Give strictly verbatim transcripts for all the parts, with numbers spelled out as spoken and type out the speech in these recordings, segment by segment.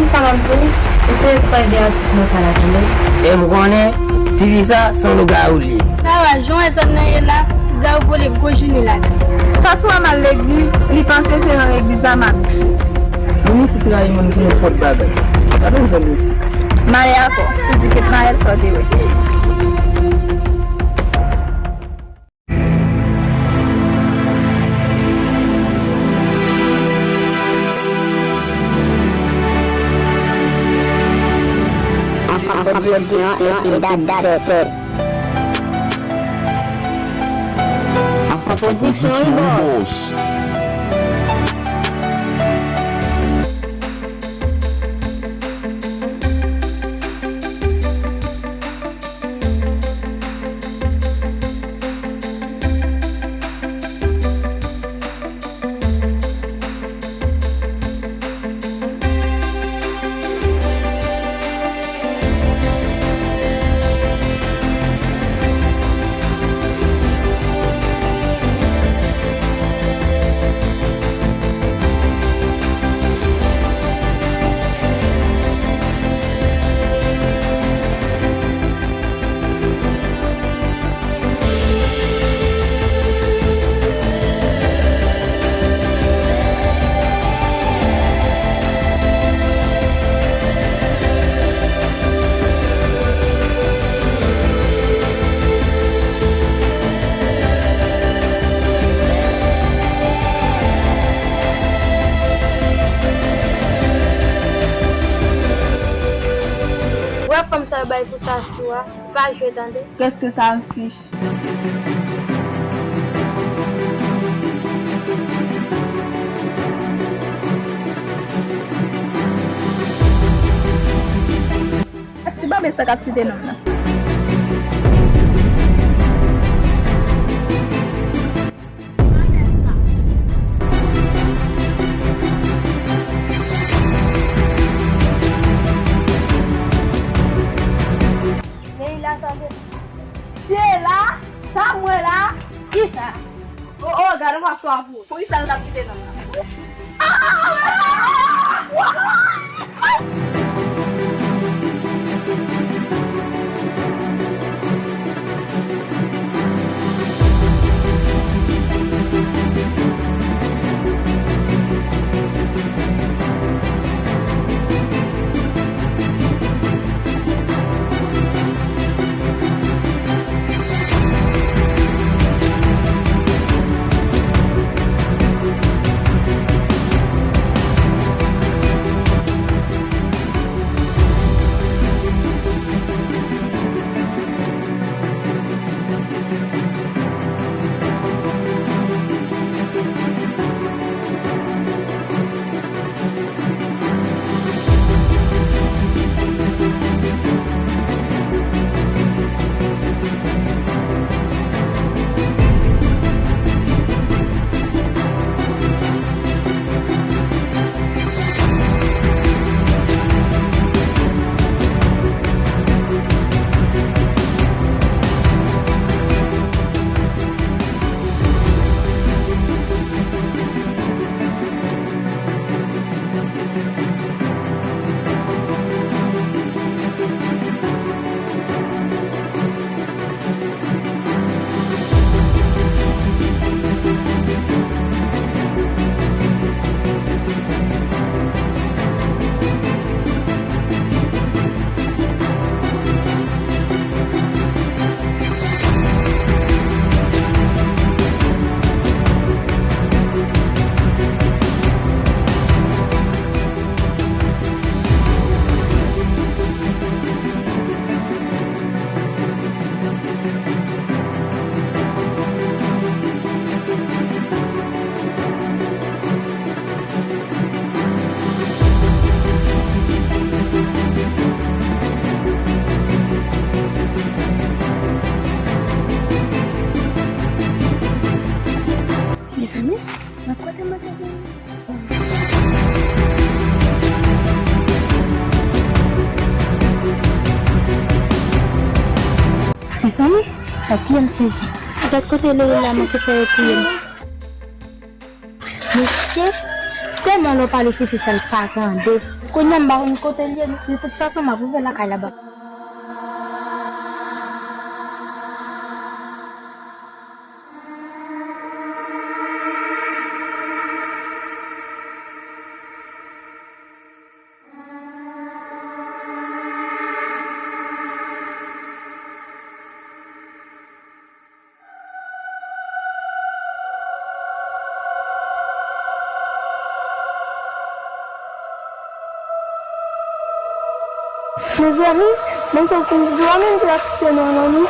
Sa m ap di w, eseye kwè byen an ti pita la, tande. E m konnen, ti fi sa, se yon lougawou li ye. Sara, jan w wè zòn nan ye la, lougawou vole gwo jounen ladan. Sa sou a m al legliz, li panse se nan legliz la m ap viv. Moun isit rayi moun pou nenpòt bagay. Pa bezwen isit. M ale avè w, si w di ket m ale, sa w te wè. Enfant Production et Date sept. Enfant Production, wi, boss. Wè fanm sa yo bay pou Sasou a, pa jwe tande. Kèske sa fich? Ti bòbèt sa k ap site non m nan. Leila, sa gen. Sheila, sa m wè la? Kisa? Oh, oh, gade yon aswa pou ou. Poukisa nou t ap site non m nan? Mezanmi, nan kote mwen te gen. Mezanmi, papi m sezi. Gad kote Leila manke fè yo touye m. Mesye, Tèlman lè w pale ti fi sa, l pa tande. Kounye a m pa konn kote l ye, de tout fason, m ap rive lakay la ba. Mezanmi, mwen konn dwa menm ki ap site non non.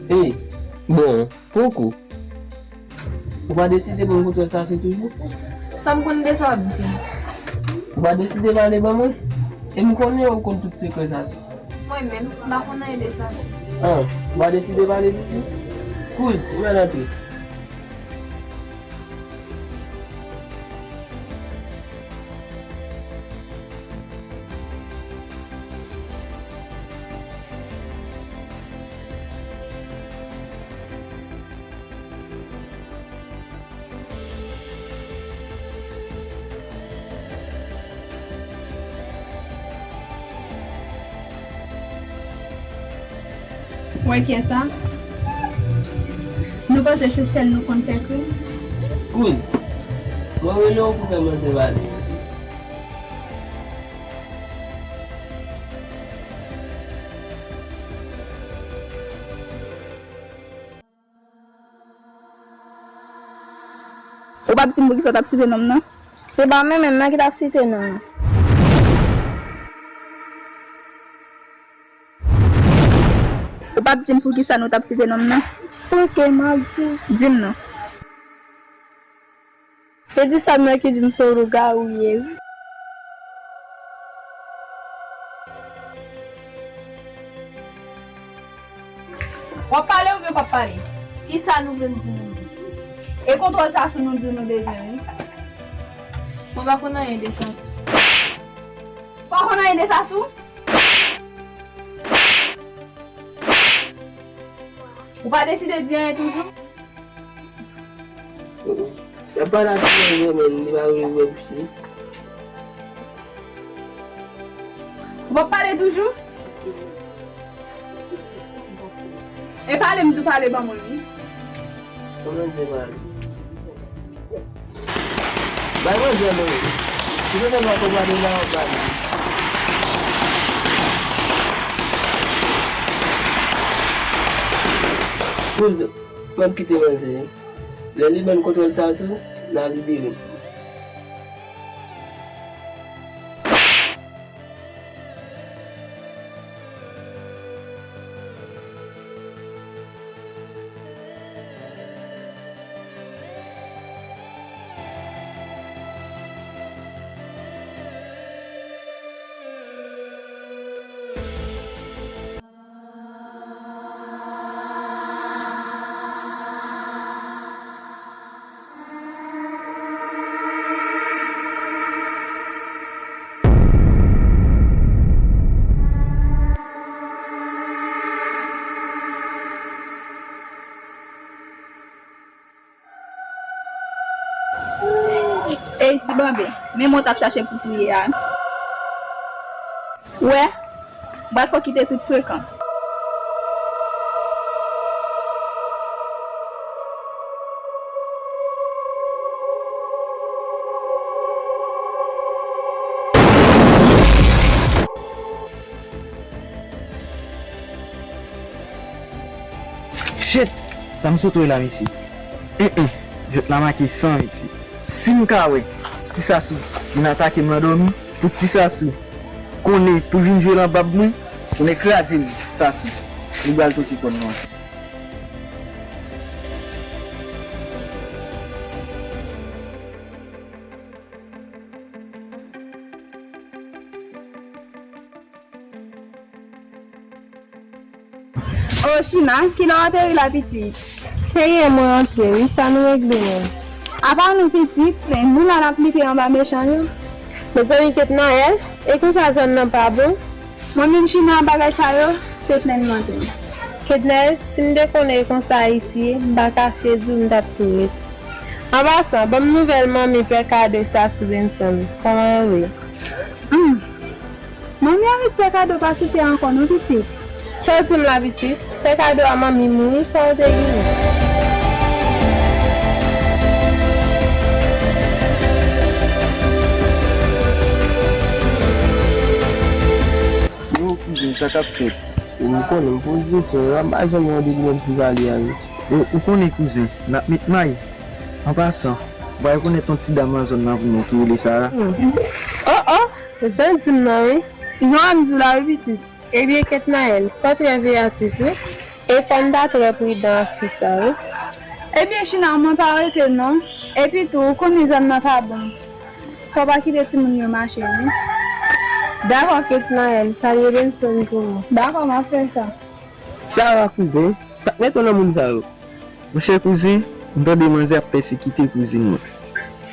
Hey, bon, poko. Ou pa deside ban m kontwòl sa sou toujou? Sa m konn de sa w ap di? Ou pa deside pale ban mwen? E m konnen ou konn tout sekrè sa sou. Mwen menm, m pa konn anyen de sa sou. Ah, ou pa deside pale toujou? Kouz, ou mèt antre. Wè kiyès sa? Nou panse se sèl nou konn fè krim? Kouz, mwen rele w pou fè manzè pale. Ou p ap di m poukisa w t ap site non m nan? Se pa mwen menm nan ki t ap site non an. Ou p ap di m poukisa nou t ap site non m nan? Oke, m ap di w. Di m non. Se di sa m nan ki di m se yon lougawou ye wi. W ap pale oubyen w p ap pale? Kisa nou vle m di moun yo? E kontwòl sa sou nou di nou bezwen wi. Mwen pa konn anyen de sa sou. Ou pa konn anyen de sa sou? Ou pa deside di anyen toujou? Y ap pale ak timoun yo, men li pa vle ouvè bouch li. Ou p ap pale toujou? E pale m tou pale ban mwen wi. Kòman m te pale? Bay manzè non. Ou se tèlman konprann la w ap pale. Kouz, m ap kite manzè. Lè li ban n kontwòl sa sou, n a libere l. Ey, ti banben, men moun w t ap chache pou touye a. Ou wè, m pral fè w kite tout frekan. Shit! Sa m sot wè la, mesye. En en, jwèt la make san, mesye. Si m ka wè Ti Sasou vin atake m nan dòmi, pou Ti Sasou konnen pou l vin jwe nan bab mwen, konnen kraze m, Sasou. Li pral pote kò l nan. O China, kilè w ateri la pitit? Serye, mwen antre wi, sa nou regle menm? Apa nou pitit, men nou la n ap lite anba mechan yo. Mezanmi, kèt Nayèl, e konsa zòn nan pa bon? Mwen menm China, bagay sa yo, se plenn mantè. Kednèl, si m te konnen e konsa ayisyen, m pa kache di w m t ap tou ret. An pasan, ban m nouvèl manmi pè Kado sa sou Benson. Kòman yo ye? Humm. Manmi avèk pè Kado pa sou tè ankò non, pitit. Sa w di m la, pitit? Pè Kado a manmi mouri, sa w te genyen? Yo, kouzen, sa k ap fèt? Ou konnen m poze, frè, m pa janm wè w depi lè m fin pale a, wi. Ou, ou konnen, kouzen, n ap met may. An pasan, ou pa rekonèt yon ti dam nan zòn nan pou nou ki rele Sara? Oh, oh! Jan w di m nan, wi. Jan w di w la, wi, pitit. Ebyen, Ketnayèl, fò w trè veyatif, wi. E fò n ta trè pridan ak fi sa, wi. Ebyen, China, mwen pa rete, non. Epi tou, ou konnen zòn nan pa bon. Fò w pa kite timoun yo mache, wi. Dakò, Ketnayèl, salye Benson pou mwen. Dakò, m ap fè sa. Sara, kouzen, sa k mete w nan moun sa yo? Monchè kouzen, m tande manzè ap pèsekite kouzin mwen.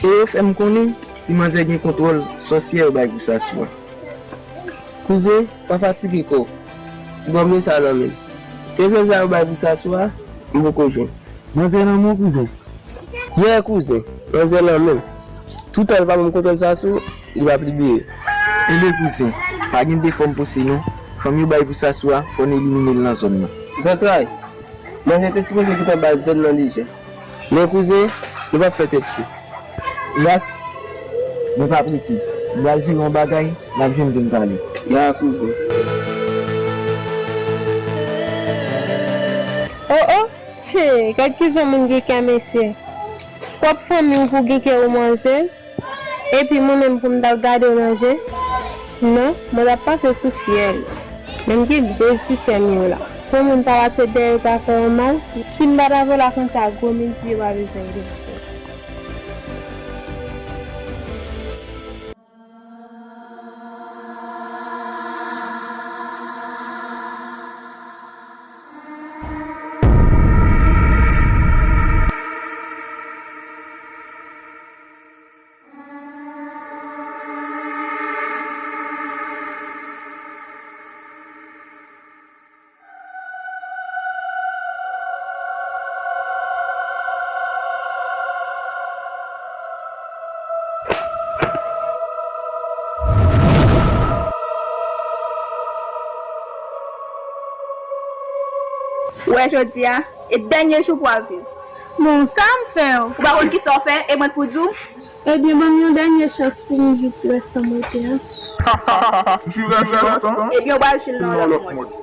E yo fè m konnen ti manzè gen kontwòl sòsyè yo bay pou Sasou a. Kouzen, pa fatige kò w. Ti bòmye sa nan men m. Se zèzè sa yo bay pou Sasou a, m poko jwenn. Manzè nan men w, kouzen? Yeah, kouzen. Manzè nan men m. Toutan l pa ban m kontwòl Sasou, li p ap libere. Enben, kouzen, pa gen de fòm pase non. Fanm yo bay pou Sasou a, fò n elimine l nan zòn nan. Zantray! Manzè te sipoze kite anba zòn nan deja. Men kouzen, nou p ap fè tèt cho. Yas, nou p ap rete. Nou pral jere yon bagay, n ap jwenn pou n pale. Ya kouzen. Oh, oh! Hey, gad kijan moun gen kè, mesye. Pwòp fanmi w pou gen kè ou manje. Epi mwen menm pou m t ap gade w manje? Non, mwen t ap pase sou fyèl. Men m gen gwo ti sè m yo la. Pou moun ta pase dèyè yo ta fè yon mal, si m pa ta vòlò konsa gwo midi yo pa bezwen gen chè. Ou wè jodi a, e dènye jou pou w ap viv. Bon, sa m fè w? Ou pa konn kisa w fè, e mwen pou di w? Ebyen, ban m yon dènye chans pou m jwi ti rèstan m rete a. Ti rèstan? Ebyen, ou pral jwi l nan yon lòt mòd.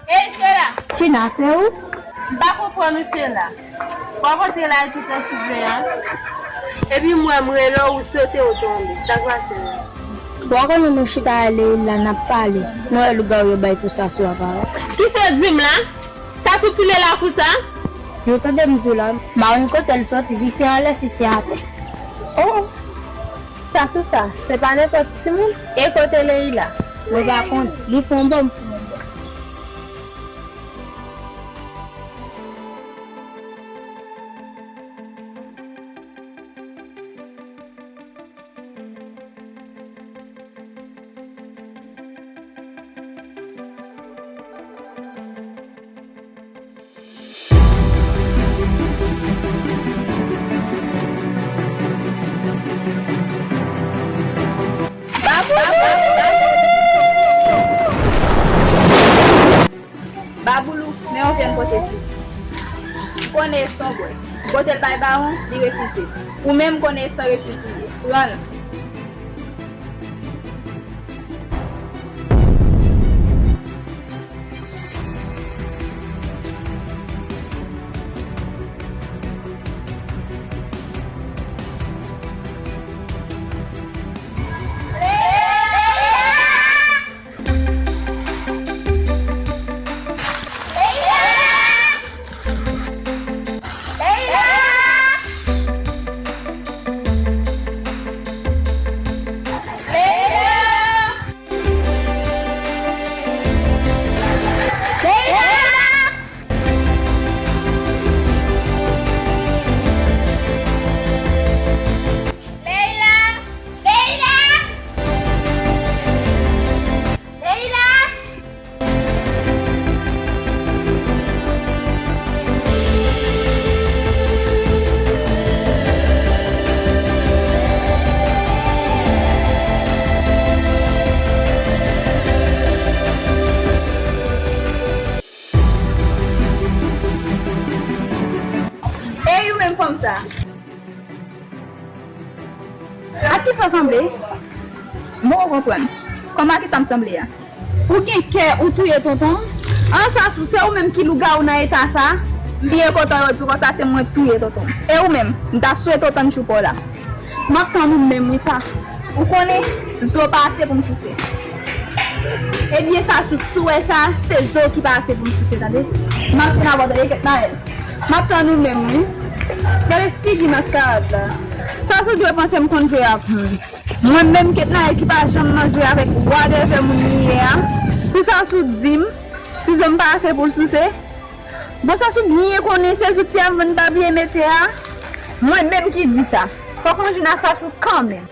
Ey, Shela! China, se ou? M pa konprann ou, Shela. W ap antre la tout an souvle a. Epi m wè m rele w, ou sote, ou tonbe. Sa k pase menm? Ou pa konnen nou chita a Leila, n ap pale. Nou wè lougawou yo bay pou Sasou a parèt. Kisa w di m la? Sasou pile lakou sa? Yo tande m di w la. M pa konn kote l soti, si se anlè, si se atè. Oh! Sasou sa, se pa nenpòt timoun. E kote Leila? Mwen pa konnen. Li fè yon bòm pou mwen. Baboulou, men yon vyann pote di. M konnen e san w bwè. M pote l bay Bawon, li refize. Ou menm, m konnen e san refiz ou ye. Pran l. Menm fanm sa. Ak kisa w sanble? M poko konprann. Kòman ak kisa m sanble a? Ou gen kè, ou touye tonton? An Sasou, se ou menm ki lougawou nan eta sa? M byen kontan yo di w konsa se mwen k touye tonton. E ou menm? M ta swete w tann jou pa w la. M ap tann ou menm wi Sasou. Ou konnen, zo pa ase pou m souse. Ebyen Sasou, si w wè sa, se zo ki pa ase pou m souse, tande. M ap vin avè w, tande, Ketnayèl. M ap tann ou menm wi. Gade figi maskarad la. Sasou dwe panse m konn jwe ak moun. Mwen menm Ketnayèl ki pa janm nan jwe avèk wa de ve moun li ye a. Pou Sasou di m, ti zo m pa ase pou l souse. Bon, Sasou byen konnen se zouti a m vann pa bliye mete a. Mwen menm ki di sa. Fòk mwen jwenn a Sasou kanmenm.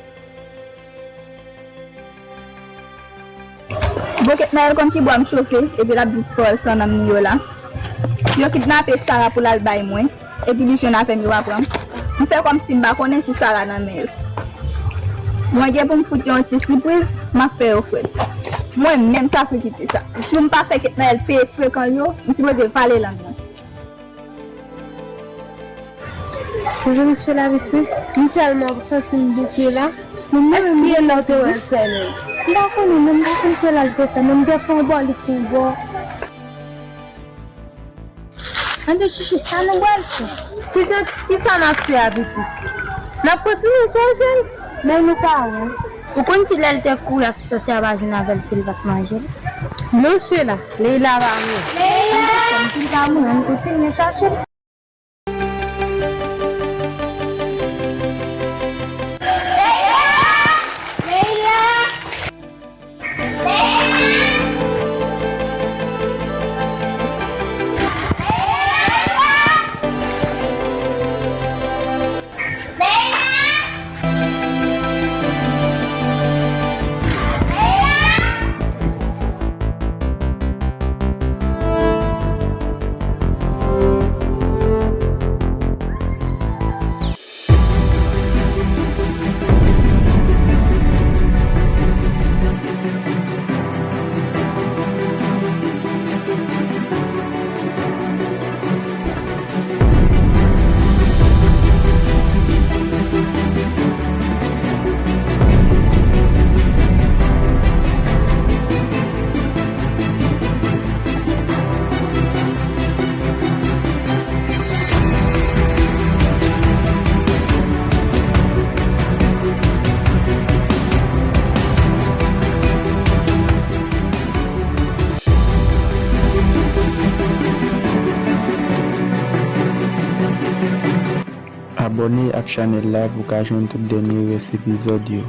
Bon, Ketnayèl konn ki bwa m chofe, epi l ap di ti pawòl san nanm li yo la. Yo kidnape Sara pou l al bay mwen, epi li jwenn avè m, yo pa pran m. M fè kòmsi m pa konnen si Sara nan men yo. Mwen gen pou m fout yo yon ti sipriz, m ap fè yo frèt. Mwen menm Sasou ki di sa. Jou m pa fè Ketnayèl peye frekan l yo, m sipoze vale lang mwen. Ou jwenn Sheila piti? M tèlman santi m bouke la. Men men ki lè w te wè l fè menm? M pa konnen non, m pa konn Sheila l te fè, men m te fè yon bò, li fè yon bò. Ann chouchou, sa nou pral fè? Kisa, kisa n ap fè a pitit? N ap kontinye chèche l? Men nou pa wè l. Ou konn si lè l te kouri a si sòsyè a pa jwenn avè l si l pa t manje l? Non Sheila, Leila pa mouri. Leila! Kòm si l pa mouri, ann kontinye chache l. Abòne ak chanèl la pou w ka jwenn tout dènye rès epizòd yo.